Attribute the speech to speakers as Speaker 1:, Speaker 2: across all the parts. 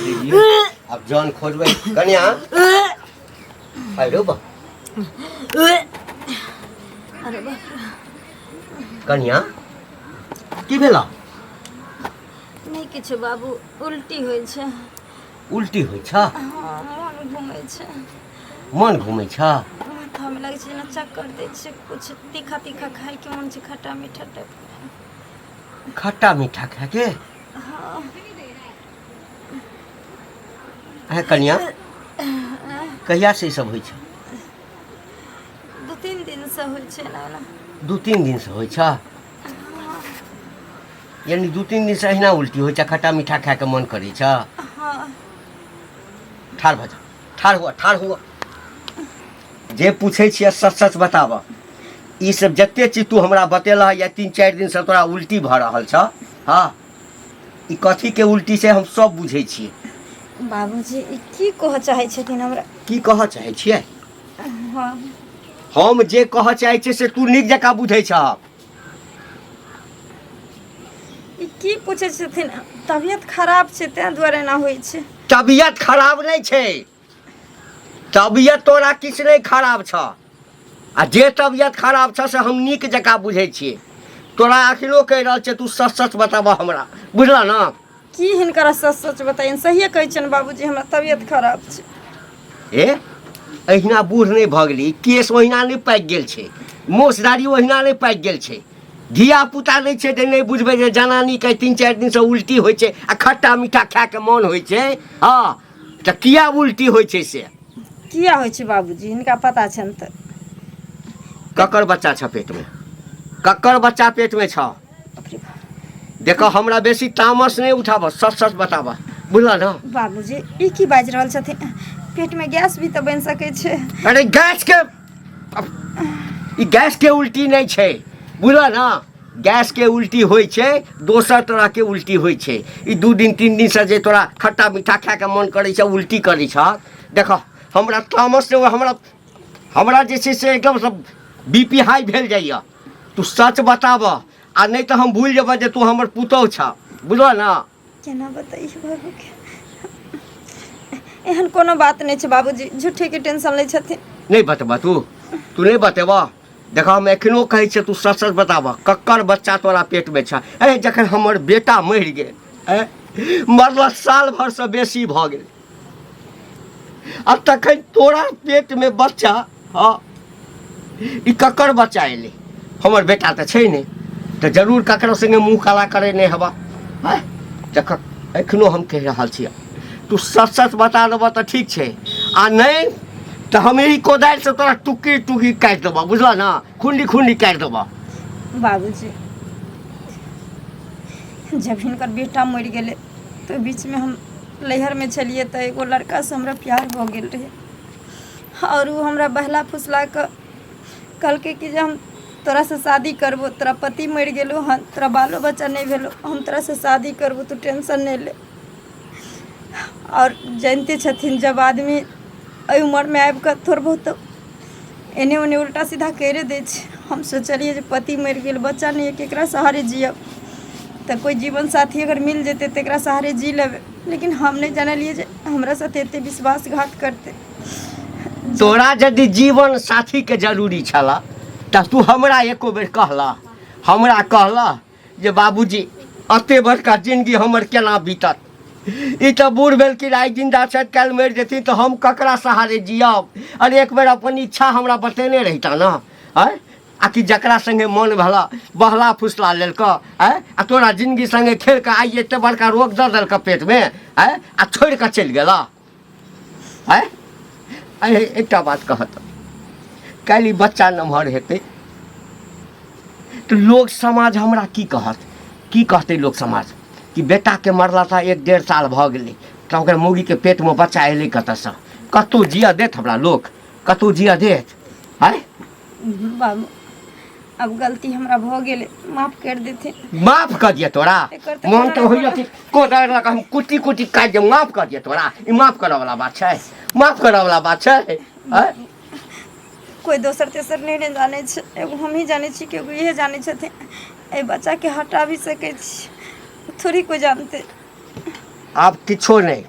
Speaker 1: देलियै आब जन खोजबै कनिया अरे बा
Speaker 2: अरे बाप रे।
Speaker 1: कनिया की भेला
Speaker 2: नहि किछु बाबू उल्टी होइ छै
Speaker 1: उल्टी होइ छ
Speaker 2: हँ मन घूमै छै
Speaker 1: मन घूमै छ
Speaker 2: माथामे लगै छै जेना चक्कर दै छै कुछ तीखा तीखा खायके मन छै खट्टा मीठा टाइप
Speaker 1: खट्टा मीठा खाके
Speaker 2: हँ
Speaker 1: अहाँ कनिया कहिया से ई सब होइ छै
Speaker 2: 2-3 दिनसँ होइ छै एना एना
Speaker 1: 2-3 दिनसँ होइ छ यानी 2-3 दिनसँ अहिना उल्टी होइ छै खट्टा मीठा खायके मन करै छ
Speaker 2: हँ
Speaker 1: ठाढ़ भऽ जा ठाढ़ हुआ ठाढ़ हुआ जे पूछै छियै सच सच बताबऽ ई सब जते चीज तू हमरा बतेलह या 3-4 दिनसँ तोरा उल्टी भऽ रहल छ हँ ई कथीके उल्टी छै हम सब बुझै छियै
Speaker 2: बाबूजी ई की कहऽ चाहै छथिन हमरा
Speaker 1: की कहऽ चाहै छियै
Speaker 2: हँ
Speaker 1: हम जे कहऽ चाहै छियै से तू नीक जकाँ बुझै छह
Speaker 2: ई की पूछै छथिन तबियत खराब छै ताहि दुआरे एना होइ छै
Speaker 1: तबियत खराब नहि छै तबियत तोरा किछु नहि खराब छह आ जे तबियत खराब छह से हम नीक जकाँ बुझै छियै तोरा अखनो कहि रहल छियै तू सच सच बताबह हमरा बुझलह ने
Speaker 2: की हिनकर सच सच बताइन सहिए कहै छियनि बाबूजी हमरा तबियत खराब छै
Speaker 1: ए अहिना बूढ़ नहि भऽ गेली केश ओहिना नहि पाकि गेल छै मोछ दाढ़ी ओहिना नहि पाकि गेल छै धिया पुता नहि छै जे नहि बुझबै जे जनानीके 3-4 दिनसँ उल्टी होइ छै आ खट्टा मीठा खायके मन होइ छै हँ तऽ किया उल्टी होइ छै से
Speaker 2: किया होइ छै बाबूजी हिनका पता छनि तऽ
Speaker 1: ककर बच्चा छ पेटमे ककर बच्चा पेटमे छ देखो हमरा बेसी तामस नहि उठाबऽ सच सच बताबऽ बुझल ने
Speaker 2: बाबूजी ई की बाजि रहल छथिन पेटमे गैस भी तऽ बनि सकै छै
Speaker 1: अरे गैस के ई गैस के उल्टी नहि छै बुझल ने गैस के उल्टी होइ छै दोसर तरह के उल्टी होइ छै ई 2 दिन 3 दिनसँ जे तोरा खट्टा मीठा खायके मन करै छै उल्टी करै छ देखऽ हमरा तामस नहि हमरा हमरा जे छै से एकदम सब बी पी हाई भेल जाइए तू सच बताबऽ आ नहि तऽ हम भूलि जेबऽ जे तू हमर पुतहु छऽ बुझलऽ ने
Speaker 2: केना बतैयै बाबूके एहन कोनो बात नहि छै बाबूजी झूठेके टेंशन लै छथिन
Speaker 1: नहि बतेबऽ तू तू नहि बतेबऽ देख हम एखनो कहै छियै तू सच सच बताबऽ ककर बच्चा तोरा पेटमे छऽ अरे जखन हमर बेटा मरि गेल ऐं मरला साल भरसँ बेसी भऽ गेल आ तखन तोरा पेटमे बच्चा हँ ई ककर बच्चा एलै हमर बेटा तऽ छै नहि तऽ जरूर ककरो सङ्गे मुँह काला करै नहि हेबऽ आँय देख एखनो हम कहि रहल छियै तू सच सच बता देबऽ तऽ ठीक छै आ नहि तऽ हम एहि कोदारिसँ तोरा टुक्की टुक्की काटि देबऽ बुझलऽ ने खुंडी खुंडी काटि देबऽ
Speaker 2: बाबूजी जब हिनकर बेटा मरि गेलै तऽ बीचमे हम नैहरमे छलियै तऽ एगो लड़कासँ हमरा प्यार भऽ गेल रहै आओर ओ हमरा बहला फुसला कऽ कहलकै कि जे हम तोरासँ शादी करबो तोरा पति मरि गेलौ हन तोरा बालो बच्चा नहि भेलौ हम तोरासँ शादी करबो तू टेंशन नहि ले आओर जानिते छथिन जब आदमी एहि उमरमे आबि कऽ थोड़ बहुत तऽ एने ओने उल्टा सीधा करिए दै छै हम सोचलियै जे पति मरि गेल बच्चा नहि यऽ केकरा सहारे जियब तऽ कोइ जीवन साथी अगर मिल जेतै तऽ एकरा सहारे जी लेबै लेकिन हम नहि जानलियै जे हमरा साथे एते विश्वासघात करतै
Speaker 1: तोरा यदि जीवन साथीके जरूरी छलऽ तऽ तू हमरा एको बेर कहलह हमरा कहलह जे बाबूजी एते बड़का जिनगी हमर केना बीतत ई तऽ बूढ़ भेलखिन आइ जिन्दा छथि काल्हि मरि जेथिन तऽ हम ककरा सहारे जियब अरे एक बेर अपन इच्छा हमरा बतेने रहिता ने आँय आ कि जकरा सङ्गे मन भेलऽ बहला फुसला लेलकऽ आँय आ तोरा जिनगी सङ्गे खेल कऽ आइ एते बड़का रोग दऽ देलकऽ पेटमे आँय आ छोड़ि कऽ चलि गेलऽ आँय अरे एकटा बात कहत काल्हि ई बच्चा नमहर हेतै तऽ लोक समाज हमरा की कहत की कहतै लोक समाज कि बेटाके मरला तऽ 1-1.5 साल भऽ गेलै तऽ ओकर मौगीके पेटमे बच्चा एलै कतऽसँ कतहु जियऽ देत हमरा लोक कतहु जियऽ देत आँय
Speaker 2: बाबू अब गलती हमरा भऽ गेलै माफ कर देथिन
Speaker 1: माफ कर दिया तोरा
Speaker 2: एकर तऽ
Speaker 1: मन तऽ
Speaker 2: कोनो
Speaker 1: होइया कि कोदारि लऽ कऽ हम कुट्टी कुट्टी काटि देब माफ कर दिया तोरा ई माफ करऽ वाला बात छै माफ करऽ वाला बात छै आँय?
Speaker 2: कोइ दोसर तेसर नहि ने जानै छै एगो हमही जानै छी कि एगो इहे जानै छथिन एहि बच्चाके हटा भी सकै छी थोड़ी कोइ जानतै
Speaker 1: आब किछो नहि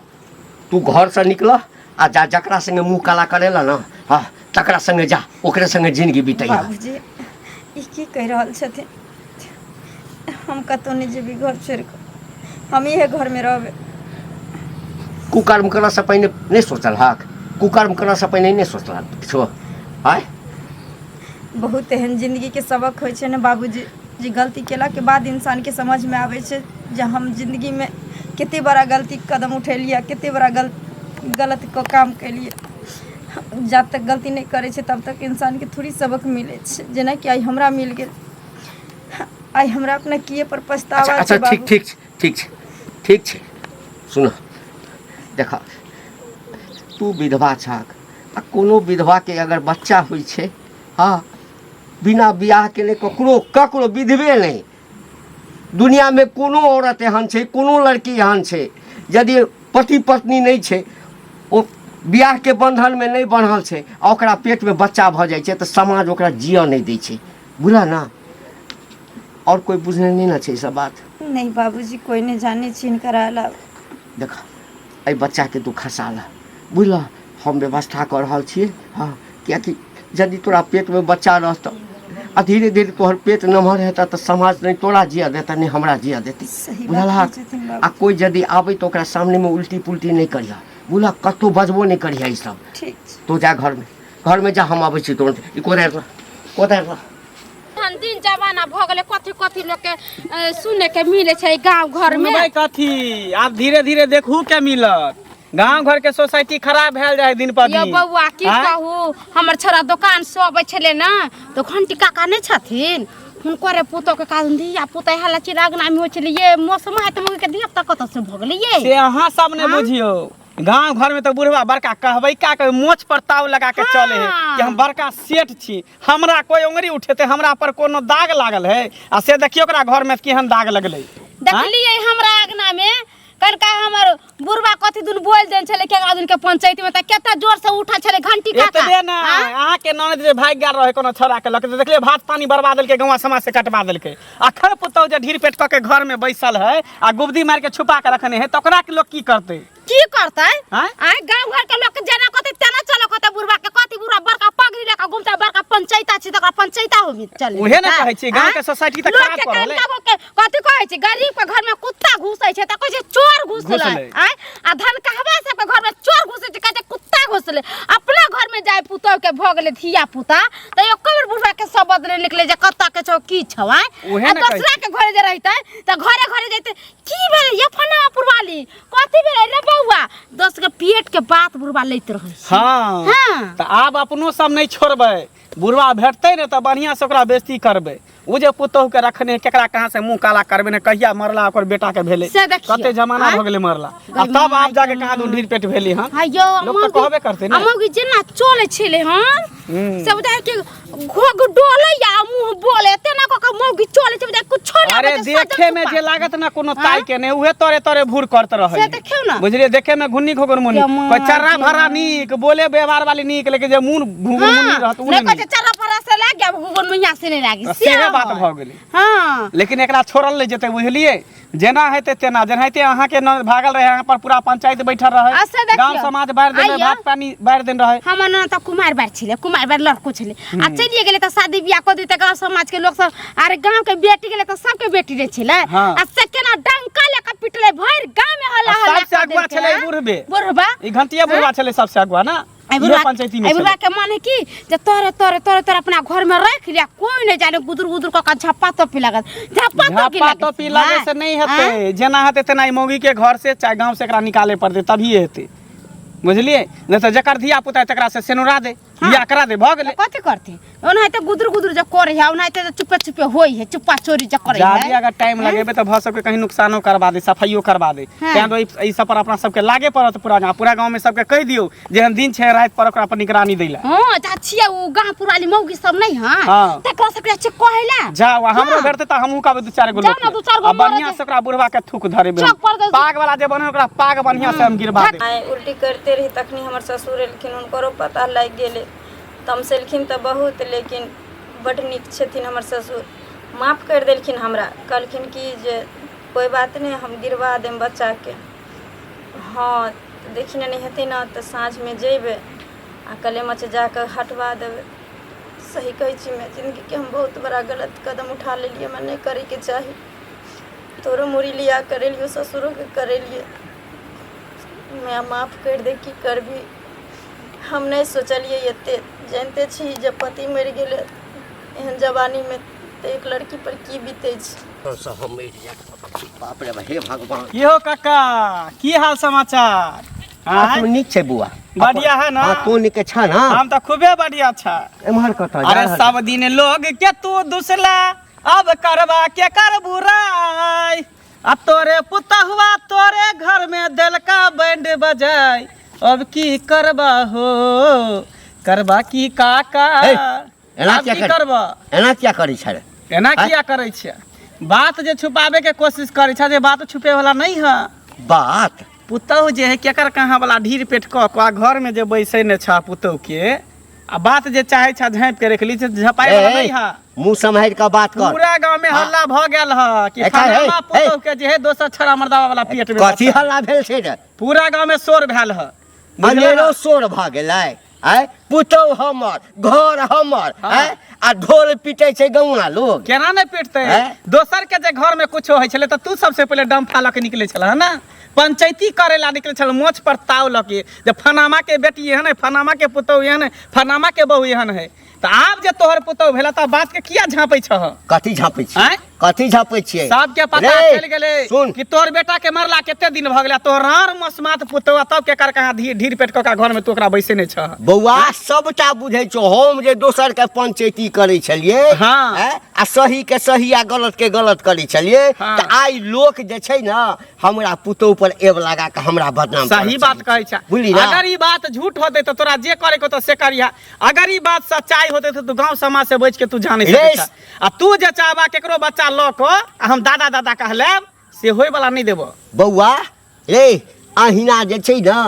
Speaker 1: तू घरसँ निकलह आ जा जकरा संगे मुँह काला करेला ने, हँ, तकरा संगे जा, ओकरे संगे जिंदगी बितैह।
Speaker 2: बाबूजी ई की कहि रहल छथिन? हम कतहु नहि जेबै घर छोड़ि कऽ, हम इहे घरमे रहबै।
Speaker 1: कुकर्म करऽसँ पहिने नहि सोचल हक? कुकर्म करऽसँ पहिने नहि सोचलक किछो? आँय?
Speaker 2: बहुत एहन जिन्दगीके सबक होइ छै ने बाबूजी, जे गलती केलाके बाद इंसानके समझमे आबै छै जे हम जिन्दगीमे कते बड़ा गलती कदम उठेलियै आ कते बड़ा गलत काम केलियै। जा तक गलती नहि करै छै तब तक इंसानके थोड़ी सबक मिलै छै, जेनाकि आइ हमरा मिल गेल। आइ हमरा अपना किए पर पछतावा
Speaker 1: अच्छा
Speaker 2: छै।
Speaker 1: अच्छा, ठीक।
Speaker 2: बाबू,
Speaker 1: ठीक छै, ठीक छै, ठीक छै। सुन, देख, तू विधवा छक आ कोनो विधवाके अगर बच्चा होइ छै, हँ, बिना बियाह केने ककरो ककरो विधवे नहि, दुनियामे कोनो औरत एहन छै, कोनो लड़की एहन छै, यदि पति पत्नी नहि छै, ओ बियाहके बन्धनमे नहि बन्हल छै आ ओकरा पेटमे बच्चा भऽ जाइ छै, तऽ समाज ओकरा जियऽ नहि दै छै। बुझलह ने? आओर कोइ बुझने नहि ने छै ई सब बात?
Speaker 2: नहि बाबूजी, कोइ नहि जानै छै हिनकर अलावा।
Speaker 1: देख, एहि बच्चाके तू खसा लह, बुझलह? हम व्यवस्था कऽ रहल छियै। हँ, किएकि यदि तोरा पेटमे बच्चा रहतऽ आ धीरे धीरे तोहर पेट नमहर हेतऽ, तऽ समाज नहि तोरा जियऽ देतऽ, नहि हमरा जियऽ देतै।
Speaker 2: सही बात
Speaker 1: बुझलहक?
Speaker 2: कहै छथिन
Speaker 1: आ
Speaker 2: बाबूजी।
Speaker 1: कोइ यदि आबै तऽ ओकरा सामनेमे उल्टी पुल्टी नहि करिहऽ, बुझलह? कतहु बजबो नहि करिहऽ ई सब।
Speaker 2: ठीक छै।
Speaker 1: तू जा घरमे, घरमे जा, हम अबै छी तुरन्त। ई कोदारि लऽ, कोदारि लऽ।
Speaker 3: एहन दिन जमाना भऽ गेलै, कथी कथी लोकके सुने के मिलै छै गाँव घरमे।
Speaker 4: सुनबै कथी? आब धीरे धीरे देखू के मिलत। गांव घर के सोसाइटी खराब भेल जाय दिन पर
Speaker 3: यौ
Speaker 4: दिन।
Speaker 3: बौआ, की
Speaker 4: आँय?
Speaker 3: कहू, हमर छोरा दोकान से अबै छलै ने तऽ घंटी काका नहि छथिन, हुनकरे पुतोह के कारण धिया पुता हल्ला चिल्ला अगना में होइ छलै। ये मौसम है तऽ मौगी के धिया पुता कतऽ से भऽ गेलै ये?
Speaker 4: से अहाँ सब ने बुझियौ, गांव घर में तो बुढ़वा बड़का कहबै का के मोछ पर ताव लगा के चले है कि हम बड़का सेठ छी, हमरा कोई उंगरी उठेते, हमरा पर कोनो दाग लागल है? आ से देखियो ओकरा घर में केहन दाग लगलै।
Speaker 3: देखलियै हमरा अगना में कनका हमर बुढ़वा कथी दुन बोल देन छलै केकरा दुन के पंचायत में, तऽ केते जोर से उठल छलै घंटी काका।
Speaker 4: एतबे ने, अहाँ के ननद जे भागि गेल रहे कोनो छोड़ा के लऽ के, तऽ देखलियै भात पानी बर्बाद देलकै, गाँव समाज से कटवा देलकै। अखन पुतहु जे ढीर पेट कऽ के घर में बैसल है आ गुबदी मारि के छुपा के रखने है, तऽ ओकरा के लोग की करतै?
Speaker 3: की करतै?
Speaker 4: आँय?
Speaker 3: आय गांव घर के लोग के जेना कहतै तेना चलऽ कहतै। बुढ़वा के कथी, बुढ़वा बड़का पगड़ी लऽ के घुमतै, बड़का पंचायता छै, तकरा पंचायता होबी चल।
Speaker 4: उहे ने कहै छी, गाँव के सोसाइटी तऽ
Speaker 3: लोक
Speaker 4: खराब
Speaker 3: के
Speaker 4: कऽ रहलै।
Speaker 3: कनका के कथी कहै छै, गरीब के घर में कुत्ता घुसै छै तऽ कहै छै चोर घुसलै।
Speaker 4: घुसलै।
Speaker 3: आय आ धनकहवा सबके घर में चोर घुसै छै, कहै छै कुत्ता घुसलै। अपना घर में जाय पुतोह के भऽ गेलै धिया पुता तऽ एको बेर बुढ़वा के शब्द नहि निकलै जे कतऽ के छौ की छौ। आय
Speaker 4: उहे
Speaker 3: आ
Speaker 4: ने कहै
Speaker 3: दोसरा के घरे जे रहितै तऽ घरे घरे जैतै, की भेलै ये फन्ना पुरवाली, कथी भेलै रे बौआ, दोस्त के पेट के बात बुढ़वा लैत रहै छै।
Speaker 4: हाँ।
Speaker 3: हाँ।
Speaker 4: तऽ आब अपनो सब नहि छोड़बै। बुढ़वा भेटतै ने तऽ बढ़िआँ से ओकरा बेइज्जती करबै। ओ जे पुतोहु के रखने केकरा कहाँ से मुँह काला करबै ने, कहिया मरला ओकर बेटा के भेलै,
Speaker 3: से देखियौ।
Speaker 4: कते जमाना
Speaker 3: आँय?
Speaker 4: भऽ गेलै मरला, आ तब आब जाके कहाँ दून ढीर पेट भेली हन।
Speaker 3: हाँ यौ,
Speaker 4: लोक तऽ कहबे करतै
Speaker 3: ने।
Speaker 4: ने।
Speaker 3: मौगी जेना चलै छलै हन से बुझाय कि घोघ डोलै या मुंह बोले तेना कऽ कऽ मौगी चलै छै, बुझाय कुछो नहि
Speaker 4: अरे
Speaker 3: आबै छै, सजल
Speaker 4: देखे में
Speaker 3: सुपा।
Speaker 4: जे लागत ना कोनो ताई के ने, उहे तोरे तोरे भूर करत रहे।
Speaker 3: से देखियौ ना।
Speaker 4: बुझलिए, देखे में घुन्नी घोघर मुन्नी,
Speaker 3: ये माँ
Speaker 4: कोई चर्रा
Speaker 3: गे।
Speaker 4: भरा नीक बोले व्यवहार वाली नीक, लेकिन जे मुन घुंघरू मुन्नी
Speaker 3: हाँ,
Speaker 4: रहत उ
Speaker 3: नहि
Speaker 4: नहीं
Speaker 3: कहै छै
Speaker 4: नीक।
Speaker 3: चर्रा भरा से लागि गया, घुघुर मुइया से नहि लागि।
Speaker 4: तऽ सेहे बात भऽ गेलै।
Speaker 3: हाँ।
Speaker 4: लेकिन एकरा छोड़ल नहि जेतै, बुझलिए? जेना हेतै तेना, जेनाहिते अहाँके न भागल रहे, अहाँ पर पूरा पंचायत बैठल रहे,
Speaker 3: आ से देखियौ।
Speaker 4: गांव समाज बारि देने,
Speaker 3: आइयो।
Speaker 4: भात पानी बारि देने रहे।
Speaker 3: हमर नाना तऽ कुमार बार छलै, कुमार बार लड़को छलै आ चलिए गेलै तऽ शादी बियाह कऽ देतै गाँव समाज के लोक सब। अरे गाँव के बेटी गेलै तऽ सबके बेटी रे छलै।
Speaker 4: हाँ।
Speaker 3: आ से केना डंका लऽ कऽ पिटलै, भरि गाँव में हल्ला
Speaker 4: आ
Speaker 3: हल्ला
Speaker 4: सबसे
Speaker 3: कऽ
Speaker 4: अगुआ
Speaker 3: देलकै,
Speaker 4: छलै
Speaker 3: आँ?
Speaker 4: बुढ़बे।
Speaker 3: बुढ़बा।
Speaker 4: ई घंटिया बुढ़वा छलै सबसे अगुआ ना।
Speaker 3: एहि
Speaker 4: इहो
Speaker 3: बुढ़वा,
Speaker 4: पंचायती में
Speaker 3: एहि बुढ़वा
Speaker 4: छलै।
Speaker 3: के मन है कि जे तोरे तोरे तोरे तोरे अपना घर में रख लिया, कोई नहीं जाने, गुदुर गुदुर कऽ कऽ झप्पा तोपी लागत, झप्पा तोपी
Speaker 4: झप्पा
Speaker 3: लागत।
Speaker 4: तोपी लागे से नहीं हेतै, जेना हेतै तेना ई मौगी के घर से चाहे गांव से एकरा निकाले पड़तै, तभिए हेतै, बुझलिए? नहीं तऽ जकर धिया पुता है तकरा से सेनुरा दे, बियाह करा दे, भऽ गेलै।
Speaker 3: कथी करते? ओनाहिते गुदुर गुदुर जे करे है, ओनाहिते जे चुपे चुपे होई है, चुप्पा चोरी जे करे
Speaker 4: जादे
Speaker 3: है।
Speaker 4: अगर टाइम लगेबै तऽ भऽ सकै कहीं नुकसानो करवा दे, सफाइयो करवा दे। तें दुआरे एहि सब पर अपना सबके लागे पड़त। पूरा गाँव, पूरा गाँव में सबके कहि दियौ जेहन दिन छै राति पर ओकरा पर निगरानी दै लए।
Speaker 3: हाँ, जा छियै ओ गाँव पुराली मौगी सब नहीं है, तकरा सबके छै कहै ला।
Speaker 4: जाओ, आ हमरो भेटतै तऽ हमहूँ कहबै दू चारि गो
Speaker 3: जाउ
Speaker 4: लोक
Speaker 3: ने, दू चारि गो
Speaker 4: आ
Speaker 3: मरद।
Speaker 4: बढ़िआँ से ओकरा बुढ़वा के थूक धरेबै।
Speaker 3: चौक पर दे-
Speaker 4: पाग वाला जे बने ओकरा पाग बढ़िआँ से हम गिरबा देबै।
Speaker 2: आइ उल्टी करिते रही तखनी हमर ससुर एलखिन, हुनकरो पता लागि गेलै। तमसेलखिन तऽ बहुत, लेकिन बड्ड नीक छथिन हमर ससुर, माफ करि देलखिन हमरा। कहलखिन कि जे कोइ बात नहि, हम गिरबा देब बच्चाके। हँ, तऽ देखी ने, नहि हेतै ने तऽ साँझमे जेबै आ कलेमच जा कऽ हटवा देबै। सही कहै छी, मैं जिन्दगीके हम बहुत बड़ा गलत कदम उठा लेलियै, हमरा नहि करैके चाही। तोरो मुड़ी लिया करेलियो, ससुरोके करेलियै। मैं माफ करि दे, की करबी, हम नहि सोचलियै एते। जानिते छी जब पति मरि गेलै एहन जवानीमे तऽ एक लड़की पर की बीतै छै।
Speaker 1: से हम मरि जायब, बाप रे, हे भगवान।
Speaker 4: की हो काका, की हाल समाचार?
Speaker 1: हाँ, तू नीक छै बुआ?
Speaker 4: बढ़िया है ना?
Speaker 1: हाँ, तू नीक छ ना?
Speaker 4: हम तऽ खूबे बढ़िया छ।
Speaker 1: एम्हर कतऽ जा
Speaker 4: अरे
Speaker 1: रहल?
Speaker 4: सब दिन लोग के तू दुसला, अब करबा के कर बुराई, आ तोरे पुतहुआ तोरे घर में देलका बैंड बजाय, अब की करबा हो, करबा की काका?
Speaker 1: हे, एना
Speaker 4: आब
Speaker 1: किया
Speaker 4: की
Speaker 1: कर-
Speaker 4: करबा?
Speaker 1: एना किया करै छै रे?
Speaker 4: एना
Speaker 1: आँय?
Speaker 4: किया करै छियै? बात जे छुपाबे के कोशिश करै छै, जे बात छुपे वाला नहीं है।
Speaker 1: बात
Speaker 4: पुतहु जे है केकर कहाँ वाला ढीर पेट कऽ कऽ आ घर में जे बैसै ने छह पुतहु के, आ बात जे चाहे छह झाँपि के रख ली, से झपाइ वाला
Speaker 1: ए,
Speaker 4: नहीं है।
Speaker 1: मुँह सम्हारि कऽ बात कर।
Speaker 4: पूरा गांव में हल्ला भ गेल ह कि
Speaker 1: ए,
Speaker 4: फलाना
Speaker 1: ए,
Speaker 4: पुतहु के जे है दोसर छड़ा मर्दावा वाला पेट में
Speaker 1: कथी
Speaker 4: बच्चा।
Speaker 1: हल्ला भेल छै रे?
Speaker 4: पूरा गांव में शोर भेल ह, बुझलह?
Speaker 1: अनेरो शोर भऽ गेलै। आँय, पुतहु हमर, घर हमर।
Speaker 4: हाँ।
Speaker 1: आँय, आ ढोल पीटै छै गौआ लोग?
Speaker 4: केना नहि पिटतै?
Speaker 1: हैं?
Speaker 4: दोसर के जे घर में कुछो होइ छलै तऽ तू सबसे पहिले डम्फा लऽ के निकलै छलह ने, पंचायती करे ला निकलै छल मोछ पर ताव लऽ के, जे फनामा के बेटी एहन है, फनामा के पुतहु एहन है, फनामा के बहू एहन है। तऽ आब जे तोहर पुतहु भेला तऽ बात के किया झाँपै छह?
Speaker 1: कथी झाँपै छियै?
Speaker 4: आँय?
Speaker 1: कथी झाँपै छियै?
Speaker 4: सबके पता
Speaker 1: रे,
Speaker 4: चलि गेलै
Speaker 1: सुन
Speaker 4: कि तोहर बेटा के मरला कते दिन भऽ गेलै, तोहर रार मसमात पुतहु आ तब केकर कहाँ ढीर पेट कऽ घर में तू ओकरा बैसे नहि छह।
Speaker 1: बौआ, सबटा बुझै छौ। हम जे दोसर के पंचायती करै छलियै,
Speaker 4: हाँ।
Speaker 1: हैं? आ सही के सही आ गलत के गलत करै छलियै,
Speaker 4: हाँ।
Speaker 1: तऽ आइ लोक जे छै ने हमरा पुतोह पर एब लगा के हमरा बदनाम
Speaker 4: सही
Speaker 1: करऽ
Speaker 4: बात
Speaker 1: चाहै
Speaker 4: कहै
Speaker 1: छै।
Speaker 4: छै।
Speaker 1: बुझली ना?
Speaker 4: अगर ई बात झूठ होतै तऽ तोरा जे करे के होतौ से करिहा। अगर ई बात सच्चाई होतै तऽ तू गांव समाज से बच के तू जा नहीं
Speaker 1: रे,
Speaker 4: सकै छह। आ तू जे चाहबा केकरो बच्चा लऽ कऽ आ हम दादा दादा कहलेब, से होय वाला नहीं देबो।
Speaker 1: बौआ रे, अहिना जे छै ने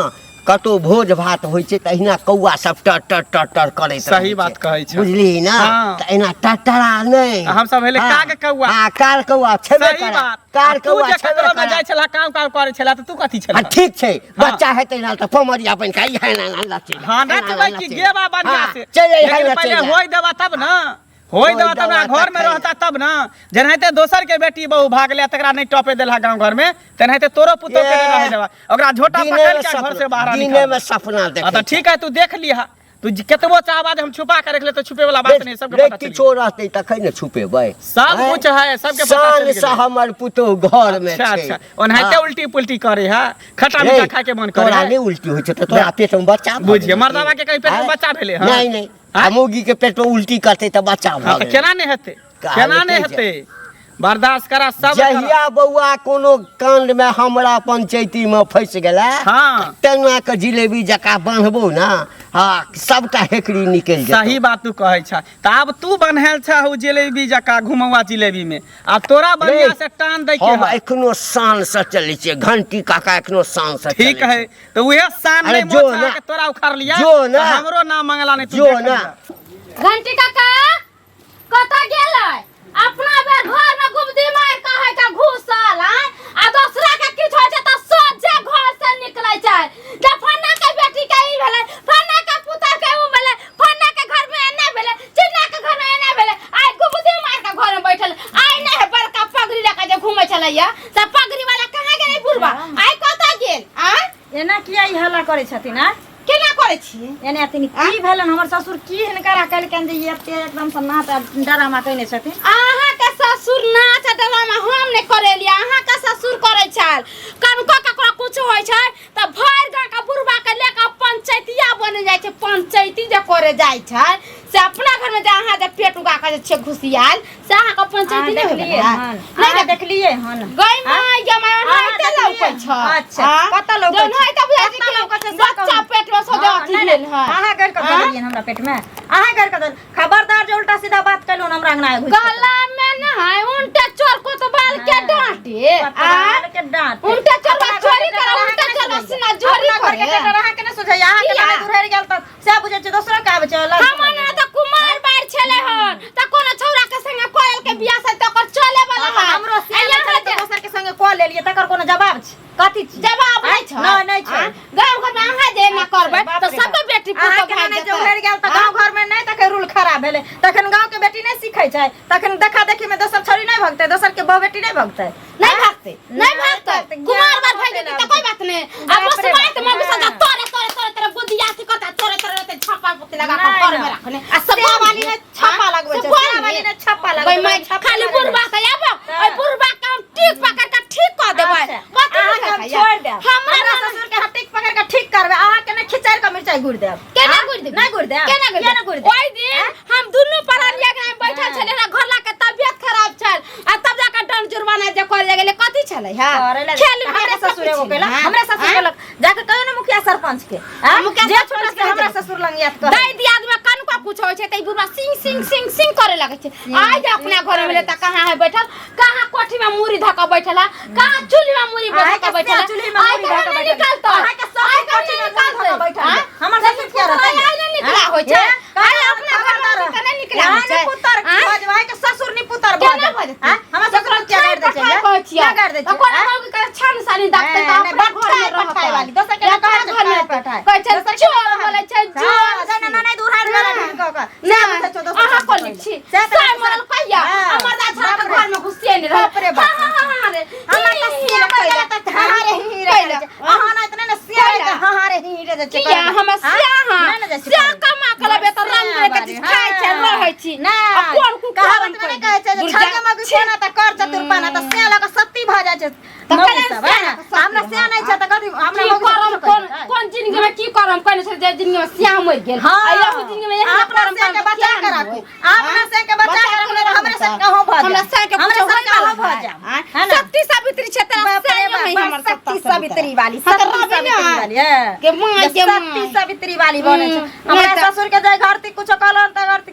Speaker 1: कतौ भोज भात होइ छै तऽ अहिना कौआ सब टर टर टर टर करैत
Speaker 4: सही
Speaker 1: रहै
Speaker 4: बात
Speaker 1: छै।
Speaker 4: कहै छै।
Speaker 1: बुझलिही ना?
Speaker 4: हाँ।
Speaker 1: तऽ एना टटरा नहि।
Speaker 4: हम सब भेलै
Speaker 1: हाँ।
Speaker 4: काग कौआ।
Speaker 1: हाँ, कार कौआ छेबे
Speaker 4: सही
Speaker 1: करै।
Speaker 4: बात।
Speaker 1: कार
Speaker 4: आ तू
Speaker 1: कौआ
Speaker 4: जे
Speaker 1: छेबे
Speaker 4: ककरो में
Speaker 1: करै।
Speaker 4: जाइ छला, काम काम करै छला, तऽ तू कथी छला?
Speaker 1: हाँ, ठीक छै। बच्चा हेतै ना तऽ पमरिया बनि कऽ इहे ना ना नचै।
Speaker 4: हाँ, नचबै कि गेबा बढ़िया से।
Speaker 1: चलि अइहे
Speaker 4: लेकिन
Speaker 1: नचै
Speaker 4: पहिले
Speaker 1: लए।
Speaker 4: होय देबा तब ना, होय
Speaker 1: होय
Speaker 4: देबा तब ना,
Speaker 1: देबा
Speaker 4: घर में
Speaker 1: तखन।
Speaker 4: रहता तब ना। जेनाहिते दोसर के बेटी बहू भागले तकरा नहीं टपे देलहा गांव घर में, तेनाहिते तोरो पुतोह के नहीं
Speaker 1: ए,
Speaker 4: रहे देबा, ओकरा झोटा
Speaker 1: दिने
Speaker 4: पकड़
Speaker 1: में
Speaker 4: के घर से
Speaker 1: सपना
Speaker 4: बाहर
Speaker 1: दिने
Speaker 4: निकाल।
Speaker 1: में सपना
Speaker 4: हाँ,
Speaker 1: देखै
Speaker 4: तऽ ठीक है, तू देख लिहा। तू केतबो चाहबा जे हम छुपा के रख ले, तऽ छुपे वाला बात नहीं, सबके
Speaker 1: रे,
Speaker 4: पता चलि
Speaker 1: किछो रहतै तखन ने छुपेबै?
Speaker 4: सब
Speaker 1: आँय?
Speaker 4: कुछ है, सबके पता
Speaker 1: शान
Speaker 4: चलि
Speaker 1: से
Speaker 4: गेलै।
Speaker 1: हमर पुतोह घर में
Speaker 4: अच्छा
Speaker 1: छै।
Speaker 4: अच्छा, ओनाहिते
Speaker 1: हाँ।
Speaker 4: उल्टी पुल्टी करे है, खट्टा
Speaker 1: रे,
Speaker 4: मीठा खाए के मन करे
Speaker 1: तोरा
Speaker 4: है।
Speaker 1: नहि उल्टी होइ छै तऽ तोरा पेट में बच्चा भऽ
Speaker 4: बुझिए,
Speaker 1: गेलै।
Speaker 4: मर्दाबा के कहीं पेट में
Speaker 1: आँय?
Speaker 4: बच्चा भेलै, हाँ?
Speaker 1: नहि नहि,
Speaker 4: आँय?
Speaker 1: आ मौगी के पेट में उल्टी करतै तऽ बच्चा भऽ
Speaker 4: हाँ, तऽ
Speaker 1: गेलै।
Speaker 4: केना नहि हेतै?
Speaker 1: कहलकै
Speaker 4: केना नहि
Speaker 1: जे-
Speaker 4: हेतै? बर्दाश्त करा सब करा।
Speaker 1: जहिया बौआ कोनो कांड में हमरा पंचायती में फंसि गेला,
Speaker 4: हाँ।
Speaker 1: तेना के जिलेबी जकाँ बान्हबो ना, हाँ, सबटा हेकड़ी निकलि जेतौ।
Speaker 4: सही बात तू कहै छ। तऽ आब तू बन्हल छ उ जिलेबी जकाँ घुमौआ जिलेबी में, आब तोरा बढ़िया
Speaker 1: रे,
Speaker 4: से टान दै के
Speaker 1: हम
Speaker 4: है।
Speaker 1: एखनो शान से चलै छियै घंटी काका, एखनो शान से
Speaker 4: ठीक
Speaker 1: चलै
Speaker 4: है
Speaker 1: छियै।
Speaker 4: तऽ उहे शान
Speaker 1: अरे
Speaker 4: नहीं
Speaker 1: जो
Speaker 4: मोछ
Speaker 1: ना।
Speaker 4: के तोरा उखाड़ लिया,
Speaker 1: जो ना।
Speaker 4: तऽ हमरो नाम मंगला नहीं तू
Speaker 1: जो
Speaker 4: देख
Speaker 1: ना।
Speaker 4: लिहा।
Speaker 3: घंटी काका कतऽ गेलै? अपना बेर घर में गुबदी मार के है के घुसल आय, आ दोसरा के किछु होइ छै तऽ सोझे घर से निकलै छै जे फन्ना के बेटी के ई भेलै, फन्ना के पुतह के ऊ भेलै, फन्ना के घर में एना भेलै, चिन्ना के घर में एना भेलै। आइ गुबदी मार के घर में बैठल आइ नहि है। बड़का पगड़ी लऽ के जे घूमै छलैया से पगड़ी वाला कहाँ गेलै? बुढ़बा आइ कतऽ गेल आय?
Speaker 2: एना किया ई हल्ला करै छथिन आय?
Speaker 3: केना करै छियै
Speaker 2: एने अथिन? की भेलन हमर ससुर? की हिनकरा कहलकनि जे ई एते एकदम से नाच आ डरामा कयने छथिन?
Speaker 3: अहाँके ससुर नाच आ ड्रामा हम नहि करेलियै, अहाँके ससुर करै छल। कनको ककरो कुछ होइ छै तऽ भरि गाँव के बुढ़बा के लऽ कऽ पंचैतिया बनि जाइ छै। पंचैती जे करे जाइ छै से अपना घर में जे अहाँ जे पेट उगा के जे छै घुसियाल, से अहाँके पंचैती
Speaker 2: अहाँ
Speaker 3: नहि
Speaker 2: देखलियै
Speaker 3: होय
Speaker 2: हन?
Speaker 3: नहि
Speaker 2: अहाँ देखलियै हन?
Speaker 3: गई माय गे माय,
Speaker 2: अहाँ
Speaker 3: ओनाहिते
Speaker 2: देखलियै?
Speaker 3: लौकै छै।
Speaker 2: अच्छा,
Speaker 3: आँ?
Speaker 2: कतऽ लौकै छै?
Speaker 3: ओनाहिते बुझाइ छै
Speaker 2: कतऽ
Speaker 3: कि
Speaker 2: लौकै छै से
Speaker 3: बच्चा
Speaker 2: कहू।
Speaker 3: पेट में सोझे
Speaker 2: हाँ,
Speaker 3: अथी
Speaker 2: नहि,
Speaker 3: भेल
Speaker 2: नहि,
Speaker 3: है।
Speaker 2: अहाँ गड़ि कऽ
Speaker 3: आँ?
Speaker 2: देलियै हमरा पेट में, अहाँ गड़ि कऽ देलियै। खबरदार जे उल्टा सीधा बात केलहुँ हमरा अंगना घुसि कऽ।
Speaker 3: गला में न है उनटे चोर कोतवाल के
Speaker 2: हाँ।
Speaker 3: डांटे।
Speaker 2: कोतवाल के डांटे।
Speaker 3: उनटे चोरवा
Speaker 2: अपना घर
Speaker 3: चोरी
Speaker 2: के
Speaker 3: करे,
Speaker 2: टेटर
Speaker 3: उनटे
Speaker 2: अहाँके
Speaker 3: चोरवा
Speaker 2: नहि
Speaker 3: सीना जोरी
Speaker 2: अपना घर के
Speaker 3: करे।
Speaker 2: टेटर अहाँके नहि सुझाइए, अहाँके
Speaker 3: किया?
Speaker 2: लड़ाइ दुरहरि गेल तऽ सएह बुझै छियै, दोसरो के आबै छै लड़।
Speaker 3: हमर ना तऽ कुमार बार छले हन तऽ कोनो छौड़ा के संगे कोयल के बियाह से तऽ ओकर चले वाला
Speaker 2: हाँ,
Speaker 3: है।
Speaker 2: हमरो
Speaker 3: आ
Speaker 2: सियान
Speaker 3: यहाँ
Speaker 2: छलै तऽ
Speaker 3: जे
Speaker 2: दोसर के संगे कऽ लेलियै, तकर कोनो जवाब छै? कथी छी?
Speaker 3: जवाब नहि छै।
Speaker 2: नहि, नहि देखै छै तखन देखा देखी में दोसर छौरी नहि भगतै, दोसर के बहु बेटी नहि भगतै।
Speaker 3: नहीं भागते, नहीं भागते। कुमार बार भाग जेतै त कोई बात नहीं। आ
Speaker 2: बाप रे
Speaker 3: मुसमाइत
Speaker 2: बाप,
Speaker 3: में घुसा
Speaker 2: हाँ।
Speaker 3: तोरे तोरे तोरे तोरे बुद्धिया से करता तोरे तोरे तोरे छापा पुती लगा के
Speaker 2: नहीं,
Speaker 3: घर में
Speaker 2: नहीं।
Speaker 3: रखने।
Speaker 2: आ से वाली ने छापा लगबै छै, से वाली ने छापा लगबै
Speaker 3: भाई
Speaker 2: छै, छापा
Speaker 3: खाली
Speaker 2: लगबै
Speaker 3: बुढ़बा के आबो, ओइ बुढ़बा के हम ठीक पकड़ के ठीक क देबै।
Speaker 2: अच्छा,
Speaker 3: कथी
Speaker 2: अहाँके हम
Speaker 3: बुझै
Speaker 2: छोड़ि देब।
Speaker 3: हमरा
Speaker 2: हमरा ससुर के हम टिक पकड़ के ठीक करबै, अहाँके ने खिचारि के मिरचाइ गुड़ि देब।
Speaker 3: केना
Speaker 2: हाँ?
Speaker 3: गुड़ि देबै?
Speaker 2: नहि गुड़ि देब?
Speaker 3: केना गुड़ि
Speaker 2: किया
Speaker 3: देब?
Speaker 2: नहि गुड़ि देब?
Speaker 3: ओहि दिन हम दुनू परानी अगना में बैठल छलियै, हमरा घरला के तबियत खराब छल आ तब जाके दंड जुर्माना जे करे गेलै कथी छलै हां?
Speaker 2: करे ला
Speaker 3: खेल में
Speaker 2: हमरा
Speaker 3: सब
Speaker 2: ससुर एगो
Speaker 3: किछु
Speaker 2: केलक,
Speaker 3: हाँ?
Speaker 2: हमरा ससुर
Speaker 3: हाँ?
Speaker 2: केलक, जाके कहियो ने मुखिया सरपंच के, हाँ?
Speaker 3: मुखिया
Speaker 2: जे
Speaker 3: सरपंच
Speaker 2: छोटा
Speaker 3: के
Speaker 2: से हमरा
Speaker 3: नहि
Speaker 2: ससुर लंग याद कर।
Speaker 3: दाइ दियाद में कनको कुछ होइ छै त ई बुढ़वा सिंह सिंह सिंह सिंह करे लगै छै। आइ जे अपना घर में त कहाँ है बैठल, कहाँ कोठी में मूड़ी धऽ के बैठल है, कहाँ चूल्ही में मूड़ी धऽ
Speaker 2: अहाँके
Speaker 3: के बैठल है।
Speaker 2: चूल्ही में
Speaker 3: आइ
Speaker 2: मूड़ी धऽ
Speaker 3: कहाँ
Speaker 2: के
Speaker 3: नहि
Speaker 2: बैठल।
Speaker 3: निकलतै?
Speaker 2: अहाँके सब
Speaker 3: आइ कहाँ
Speaker 2: कोठी
Speaker 3: नहि
Speaker 2: में मूड़ी धऽ के
Speaker 3: निकलतै?
Speaker 2: बैठल।
Speaker 3: आँ?
Speaker 2: हमर ससुर किया रहतै?
Speaker 3: आइ नहि निकला होइ छै। आइ अपना घर में तऽ नहि निकला होइ छै।
Speaker 2: पुतर
Speaker 3: आँ?
Speaker 2: भऽ जेबै, अहाँके ससुर नि पुतर भऽ
Speaker 3: केना
Speaker 2: जायत।
Speaker 3: भऽ जेतै?
Speaker 2: आँ? हमर ससुर किया गारि दै छै?
Speaker 3: पठाइ कहै छियै।
Speaker 2: किया गारि दै
Speaker 3: तऽ
Speaker 2: छै?
Speaker 3: कोनो
Speaker 2: आँ?
Speaker 3: मौगी के छान सानी दागतै तऽ
Speaker 2: नहि,
Speaker 3: अपना घर में
Speaker 2: बठाइ
Speaker 3: रहतै।
Speaker 2: पठाइ वाली। दोसर के नहि
Speaker 3: अपना
Speaker 2: कहै छै
Speaker 3: घर में
Speaker 2: पठाइ पठाइ।
Speaker 3: कहै छै
Speaker 2: दोसर के
Speaker 3: चोर
Speaker 2: नहि कहै
Speaker 3: बोलै छै,
Speaker 2: छै।
Speaker 3: चोर।
Speaker 2: हाँ, नहि, नहि, नहि, दूर हट,
Speaker 3: हाँ।
Speaker 2: दूर कऽ कऽ।
Speaker 3: नहि,
Speaker 2: से बुझै छौ दोसर
Speaker 3: अहाँ
Speaker 2: के
Speaker 3: कोन
Speaker 2: कहै
Speaker 3: छी?
Speaker 2: छै। से तऽ
Speaker 3: साय मरल कहिया?
Speaker 2: हाँ।
Speaker 3: हमर दादा छाड़ा के
Speaker 2: बाप रे।
Speaker 3: घर में घुसिए नहि रहल।
Speaker 2: बाप रे बाप।
Speaker 3: हाँ, हाँ, हाँ, हाँ रे।
Speaker 2: हमर तऽ
Speaker 3: ही, ही,
Speaker 2: सिया मरि
Speaker 3: कैला।
Speaker 2: गेलै तऽ हाँ हाँ रे ही ही रे
Speaker 3: कैला।
Speaker 2: करै छै। अहाँ नहि तऽ नहि ने सिया रे तऽ हाँ हाँ रे ही ही रे जाइ छै
Speaker 3: किया
Speaker 2: करै।
Speaker 3: हमे
Speaker 2: हाँ?
Speaker 3: सिया हाँ
Speaker 2: नहि ने जाइ छै
Speaker 3: सिया
Speaker 2: करै।
Speaker 3: कमा के लेबै तऽ रंग बिरंग के चीज खाइ छै,
Speaker 2: हाँ।
Speaker 3: रहै छी।
Speaker 2: नहि,
Speaker 3: आ कोन कुकुर
Speaker 2: कहावत मे नहि कहै छै जे छड़के मौगी कोना तऽ कर चतुर पाना, तऽ सिया लऽ कऽ सती भऽ जाइ छै
Speaker 3: तऽ
Speaker 2: मौगी
Speaker 3: केना
Speaker 2: सब,
Speaker 3: सिया
Speaker 2: है ने?
Speaker 3: लऽ कऽ सती
Speaker 2: हमरा सिया नहि छै तऽ कथी हमरा
Speaker 3: की
Speaker 2: मौगी सब
Speaker 3: करम
Speaker 2: कुछो
Speaker 3: कोन
Speaker 2: कहि देतै।
Speaker 3: कोन जिंदगी में की करम कहने छै जे जिंदगी में सिया मरि गेल।
Speaker 2: हाँ।
Speaker 3: आ एहू जिंदगी में एहन
Speaker 2: अपना
Speaker 3: करम
Speaker 2: सिया के
Speaker 3: करम
Speaker 2: बचा
Speaker 3: किया
Speaker 2: के
Speaker 3: नहि
Speaker 2: राखू।
Speaker 3: होय?
Speaker 2: अपना सिया के बचा के राखू, नहि तऽ हमरे सब कहाँ भऽ
Speaker 3: हमरा
Speaker 2: जायब।
Speaker 3: सिया के
Speaker 2: हमरे
Speaker 3: कुछो
Speaker 2: सब
Speaker 3: होय
Speaker 2: कहाँ
Speaker 3: वाला
Speaker 2: भऽ
Speaker 3: है।
Speaker 2: जायब।
Speaker 3: आँय?
Speaker 2: है ने?
Speaker 3: सती सावित्री छै तेरा
Speaker 2: बाप रे
Speaker 3: सिया
Speaker 2: बाप,
Speaker 3: है हमर
Speaker 2: सती सावित्री वाली,
Speaker 3: हाँ, तऽ
Speaker 2: सती
Speaker 3: रहबै ने।
Speaker 2: सावित्री वाली, हाँ।
Speaker 3: के माय,
Speaker 2: जे
Speaker 3: के
Speaker 2: सती
Speaker 3: माय।
Speaker 2: सावित्री वाली बनै छै।
Speaker 3: नहि
Speaker 2: हमरा
Speaker 3: तऽ-
Speaker 2: ससुर के जाय घर ती कुछो कहलन तऽ घर ती